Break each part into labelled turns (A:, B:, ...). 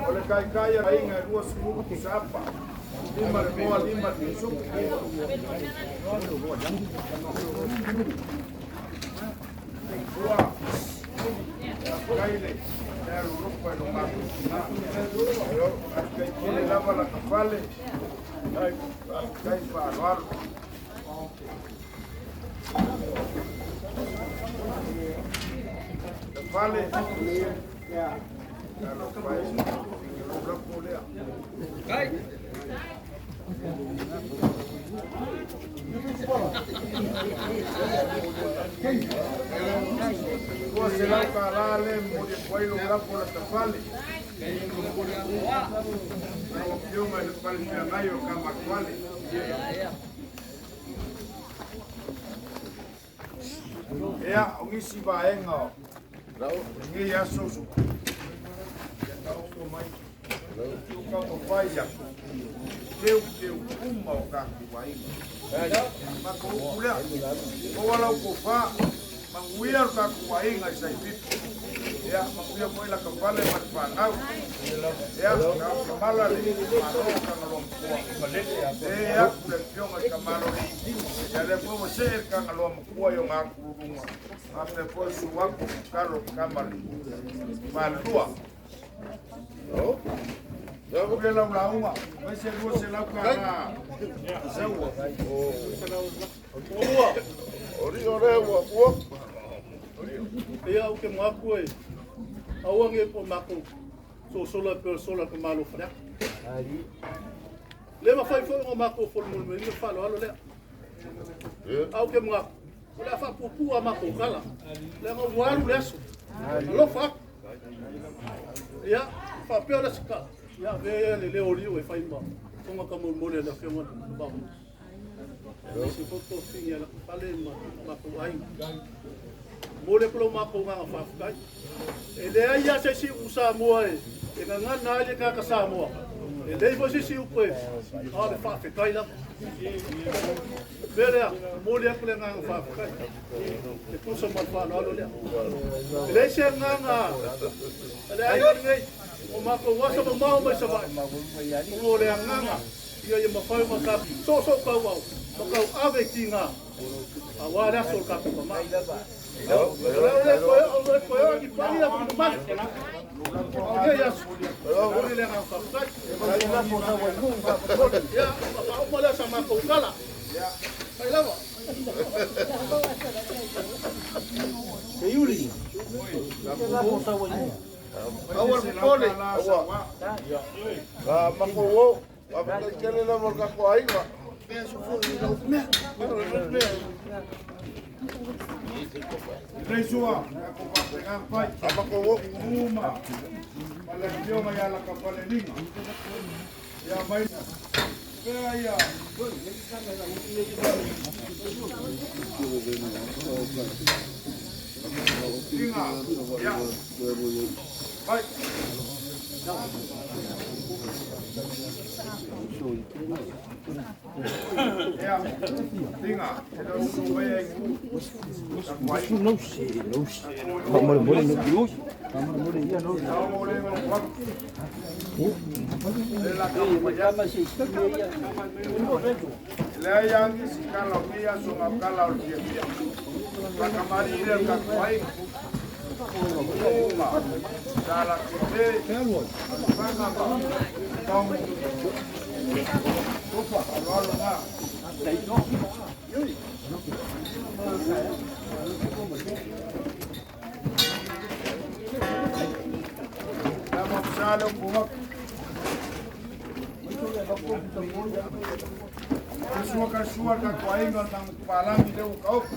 A: O le kaikai a aiga e 20 pusapa. Lima le moa, lima le pisuku. Ua. Kai le le alu lupa i lo matou tina. Kai tele lava la kafale. Kai faaaloalo. Le fale. Alo fai. Lo lapo lea. $200 le momoli atu ai lou lafo latafale. Lau Afioga i le Fale Feagai o Kamatuale. Ia, o nisi vaega o lenei aso ia taoto mai taumafai atu teuteu uma o tatou aiga. Matou upu lea, maua lau tofa, manuia lo tatou aiga i Saipipo. Ia, manuia foi la kafale ma le fanau. Ia, kamala le malo o Tagaloa Matua. E aku le afioga i Kamalolii. Ia lea foi ua see le Tagaloa Matua i ona akululuga. Faapea foi susu atu o Kalo Kama le Falelua. Ule lau lauga, mai se $200. Saua.
B: Ua. Ori ore ua ua. Ia au ke moaku e. Aua nge po mako. So sola pe sola ka malo fale. Le ma fai foi o mako fol mol me le falo alo lea. Au ke moaku. O le a faapuupuu a matou tala, leaga ua alu le aso. Alofa atu. Ia, faapea o le asi tala, ia avea ia le leo o liu e fai ma fofoga tamolemole a le Afioga i le Vao. Aemaise foi tofiga i Lakafale ma matou aiga. Momoli atu lo matou agaga faafetai. E leai lava se isi upu Samoa e gagana ai le tagata Samoa. E leai foi se isi upu e, a o le faafetai lava. Mea lea, momoli atu le agaga faafetai. E tusa ma le faaaloalo lea. E leai se agaga a le aiga lenei, o matou asa mamao mai Savaii, ona o le agaga ina ia mafai ona ta soosoo tauau ma tauave i tiga aua le aso o le tatou tama. O le toe o le toe o ni paia ma mamalu. O nei aso, momoli le agaga faafetai. Ia, faauma lea sa matou tala. Fai lava.
A: Aua le popole.
B: Aua. Ka mako o. Faafetai tele lava o le tatou aiga.
A: Lelei sua, tatou faapena fai.
B: Ka mako o.
A: Uma ma le afioga ia Lakafaleliga. Ia mai. Pea ia. Liga. Ia. Mai. Ia. Liga. E le o su mai ai ngu. Leai angi si kala o mea so ngā kala o le fiafia. Whakamari le ka kuai. Uma. Sala te. Whanga ma. Tong. Tufa. Alo alo ngā. Lama msale upuhak. Sua ka sua ka kuainga tang palangi le uka oku.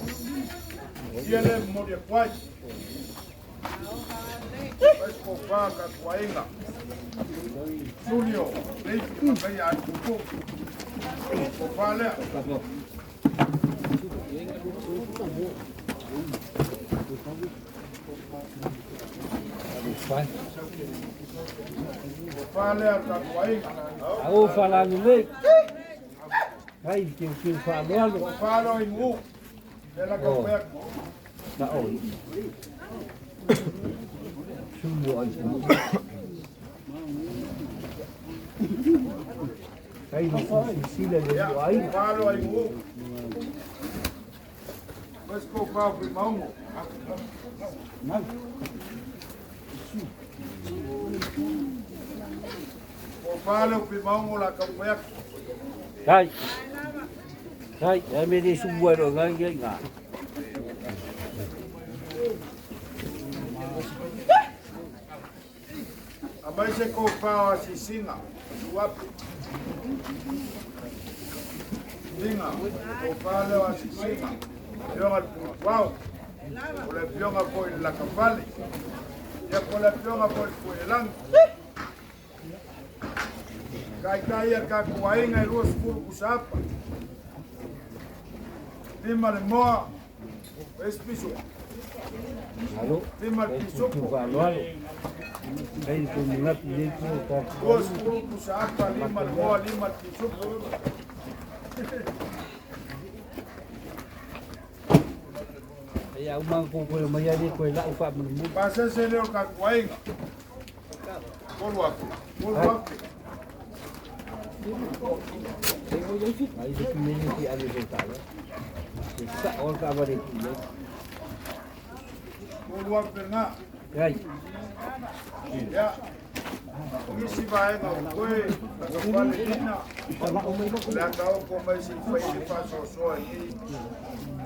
A: Ia le momoli atu ai. Vai kofa ka kuainga. Julio, Leifi, Makai a Kuku. Kofa lea. Kofa lea ka kuainga.
C: Au falalelei. Ai ke ke faaaloalo.
A: Kofa lo ingu. Le la ka pea.
C: Na oi.
A: Ia, falo ai u. Mas ko pa fi maungo. Ko falo fi maungo la ka pa.
C: Kai. Kai, ai me le sumua ro ngai ngai ngā.
A: A mai se ko pa a sisinga. Suapi. Linga, ko falo a sisinga. Fioga le putuau. O le fioga foi le lakafale. Ia ko le fioga foi le puelangi. Kai kai ia ka kuainga i 20 kusapa. 5 le moa. O esi piso.
C: Alo.
A: 5 le pisopo.
C: Alo alo. Kai ko mungatu le ko ka.
A: 20 kusapa, 5 le moa, 5 le pisopo.
C: Ia uma ko ko mai ai ko la ufa mu.
A: Pasese leo ka kuainga. Kolu aku. Kolu aku.
C: Ai se meni ki ale ko ta. Sa ol ka ba de ki.
A: Kolu aku nga.
C: Kai.
A: Ia. O nisi vaega o koe, lakafale lina. Le aka o ko mai si fai le faasoasoa i.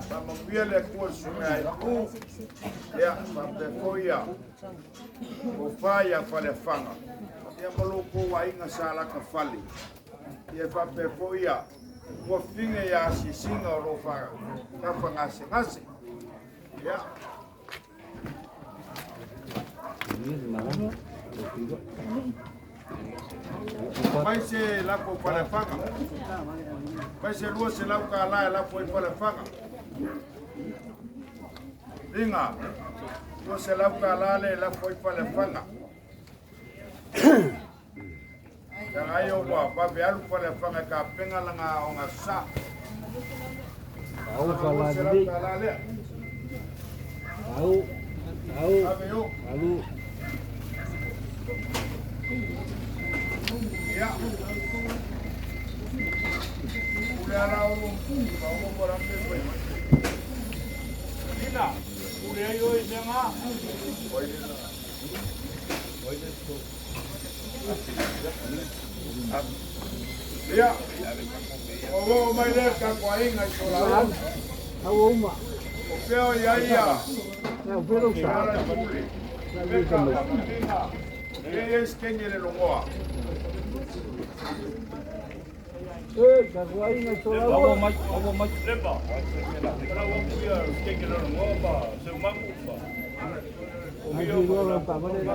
A: Faamanuia le Atua i susuga ai u. Ia, faapea foi ia. O fa ia faleafaga. Ia ma lo kou aiga sa lakafale. Ia faapea foi ia. Ua figa ia asiasiga o lo fa tafagasegase. Ia. Mai se lafo faleafaga. Mai se 200 ka la e lafo i faleafaga. Linga. 200 ka la le lafo i faleafaga. Ka ai o wa pa be alu faleafaga ka penga langa o nga sa.
C: Au fa la
A: 200
C: le.
A: ka la le.
C: Au. Au.
A: Ave yo.
C: Alu.
A: Ia. Ule ala o ma o mo rambe foi.
B: Ina, ule ai oi senga.
A: Ia. O o mai le ka kuainga i sola.
C: Au uma.
A: O peo ia ia.
C: Na pero sa.
A: Ala le pule. Peka papatinga. E e skenye le longoa.
C: Eh, ka kuai ngai sola.
B: Avo mai, avo mai. Lemba. Ala wa kuia keke le ngoa pa, se mangu pa.
C: Ai ro la pa ba le la.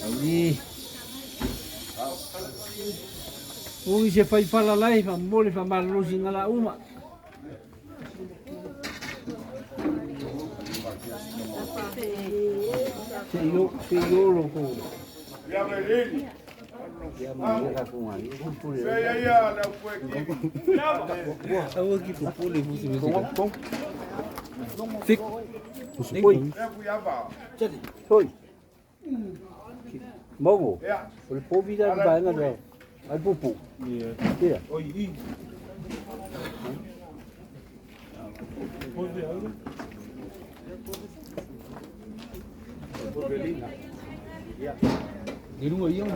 C: Ai. Ui se fai fala lai fa mole fa malolosi ngala uma. Se yo se yo lo ko.
A: Ia me lili.
C: Ia ma le ka ko ngai. Ko pule.
A: Fe ia ia le pue ki.
C: Au ki ko pule fu se se. Fik. Oi.
A: E ku ia va.
C: Oi. Mogo.
A: Ia.
C: O le povi da ba nga do. Ai pupu. Ia.
B: Oi i.
C: Ni lunga ia ni.